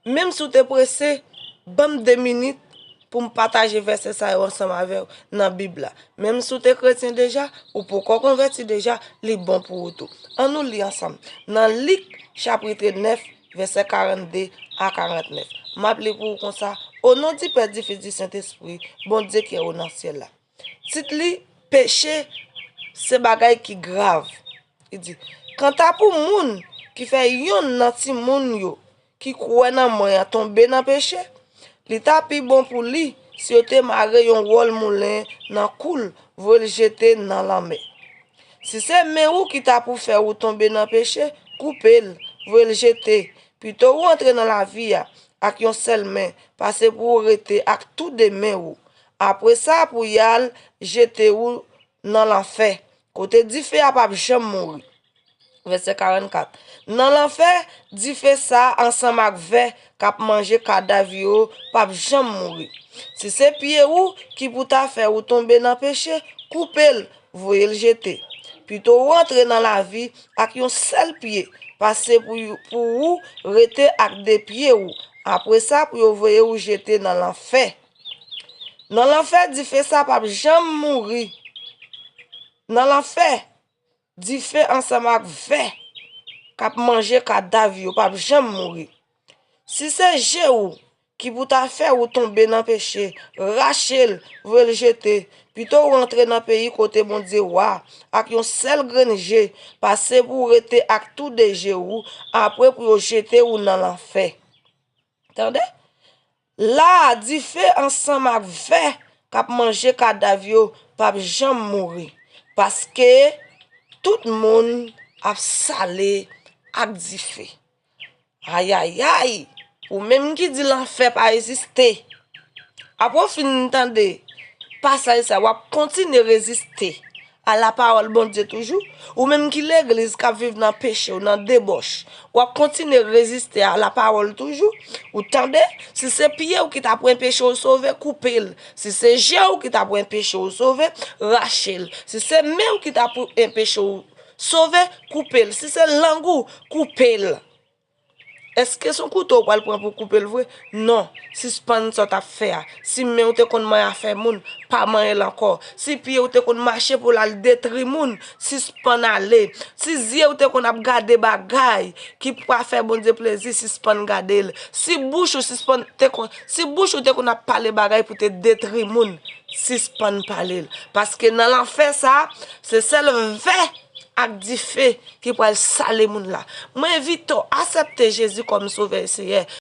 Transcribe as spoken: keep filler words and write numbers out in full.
Menm si w te prese, ban m de minit pou m pataje vèsè sa yo ansanm avè w nan Bib la. Menm si w te kretyen deja, ou poko konvèti deja, li bon pou ou tou. Ann nou li ansanm. Nan Lik, chapit nèf, vèsè karannde a karannèf. M ap li pou ou konsa, O non di Pè, di Fis, di Sentespri, Bondye ki anwo nan syèl la. Tit li, Peche se bagay ki grav. Li di, Kanta pou moun ki fè yonn nan timoun yo ki kwè nan mwen an tonbe nan peche, li ta pi bon pou li si yo te mare yon wòl moulen nan kou l, voye l jete nan lanmè. Si se men ou ki ta pou fè ou tonbe nan peche, koupe l, voye l jete. Pito ou antre nan lavi a ak yon sèl men, pase pou ou rete ak tou de men ou. Apre sa, pou y al jete ou nan lanfè, kote dife a p ap janm mouri. Vèsè karannkat. Nan lanfè, dife sa a ansanm ak vè k ap manje kadav yo p ap janm mouri. Si se pye ou ki pou ta fè ou tonbe nan peche, koupe l, voye l jete. Pito ou antre nan lavi ak yon sèl pye, pase pou, pou ou rete ak de pye ou. Apre sa, pou yo voye ou jete nan lanfè. Nan lanfè, dife sa p ap janm mouri. Nan lanfè, dife ansanm ak vè k ap manje kadav yo p ap janm mouri. Si se je ou ki pou ta fè ou tonbe nan peche, rache l, voye l jete. Pito ou antre nan peyi kote Bondye w a ak yon sèl grenn je, pase pou w rete ak tou de je ou, apre pou yo jete ou nan lanfè. Tande? La a, dife ansanm ak vè k ap manje kadav yo p ap janm mouri, paske tout moun ap sale ak dife. Ayayay! Ou menm ki di lanfè pa egziste, apre w fin tande pasaj sa, w ap kontinye reziste a lapawòl Bondye toujou. Ou menm ki legliz k ap viv nan peche w, nan debòch, w ap kontinye reziste a lapawòl toujou. Ou tande? Si se pye w ki ta pou enpeche w sove, koupe l. Si se je w ki ta pou enpeche w sove, rache l. Si se men w ki ta pou enpeche w sove, koupe l. Si se lang ou, koupe l. Èske se yon kouto w pral pran pou w koupe l vre? Non. Sispann sa w t ap fè a. Si men w te konn manyen afè moun, pa manyen l ankò. Si pye w te konn mache pou l al detri moun, sispann ale. Si zye w te konn ap gade bagay ki pa fè Bondye plezi, sispann gade l. Si bouch ou sispann te konn, si bouch ou te konn ap pale bagay pou te detri moun, sispann pale l. Paske nan lanfè sa a, se sèl vè ak dife ki pral sale moun la. Mwen envite w aksepte Jezi kòm Sovè e Seyè.